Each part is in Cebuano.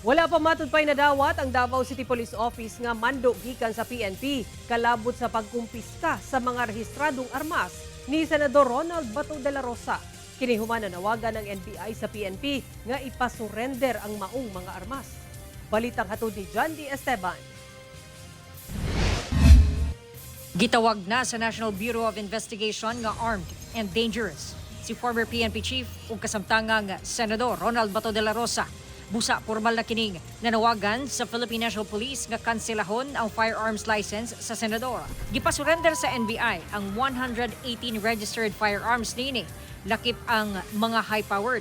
Wala pa matud pa'y nadawat ang Davao City Police Office nga mando gikan sa PNP kalabot sa pagkumpiska sa mga rehistradong armas ni Senador Ronald Bato de la Rosa. Kini human nanawagan ng NBI sa PNP nga ipasurrender ang maong mga armas. Balitang hatod ni John D. Esteban. Gitawag na sa National Bureau of Investigation nga armed and dangerous si former PNP chief ug kasamtangang Senador Ronald Bato de la Rosa. Busa formal na kining nanawagan sa Philippine National Police nga kanselahon ang firearms license sa senador. Gipasurrender sa NBI ang 118 registered firearms niini, lakip ang mga high-powered.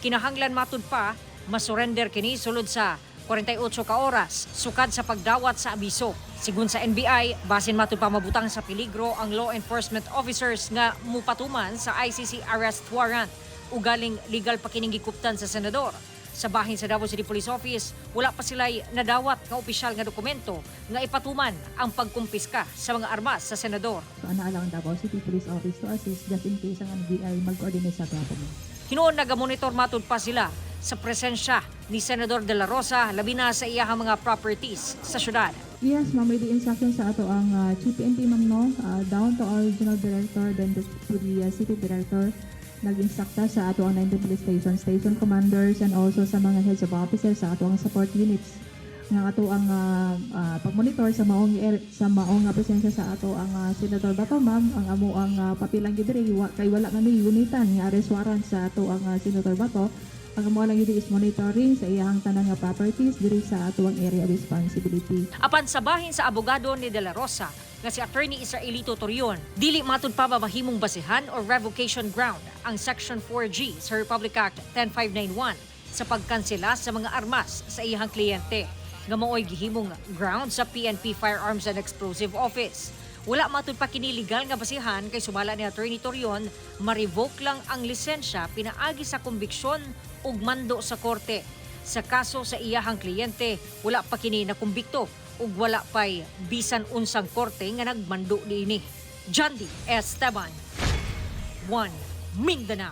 Kinahanglan matud pa masurrender kini sulod sa 48 ka oras sukad sa pagdawat sa abiso. Sigun sa NBI, basin matud pa mabutang sa peligro ang law enforcement officers nga mupatuman sa ICC arrest warrant, ugaling legal pa kining gikuptan sa senador. Sa bahin sa Davao City Police Office, wala pa sila'y nadawat nga opisyal nga dokumento nga ipatuman ang pagkumpiska sa mga armas sa senador. So, ana lang ang Davao City Police Office to assist just in case ang NBI mag-coordinate sa ato mo. Hinuon nagamonitor matud pa sila sa presensya ni Senador De La Rosa, labi na sa iyahang mga properties sa syudad. Yes, ma'am, with the instruction sa ato ang Chief PNP, ma'am, no, down to our regional director, then to the city director, nag-instructa sa ato ang 19 police station, station commanders, and also sa mga heads of officers sa ato ang support units nga ato ang pagmonitor sa maong presensya sa ato ang Senator Bato, ma'am. Ang amo ang papilang gid diri kay wala man may gunitan nga arrest warrant sa ato ang Senator Bato. Ang amo lang gid is monitoring sa iyang tanan nga properties diri sa ato ang area of responsibility. Apan sa bahin sa abogado ni De La Rosa nga si Attorney Israelito Torion, dili matud pa mahimong basihan o revocation ground ang Section 4G sa Republic Act 10591 sa pagkansela sa mga armas sa iyang kliyente nga maoy gihimong ground sa PNP Firearms and Explosive Office. Wala matud pa kini legal nga basihan kay sumala ni Attorney Torion, ma-revoke lang ang lisensya pinaagi sa kumbiksyon ug mando sa korte. Sa kaso sa iyahang kliyente, wala pa kini nakumbikto ug wala pa'y bisan unsang korte nga nagmando niini. John D. Esteban, 1 Mindanao.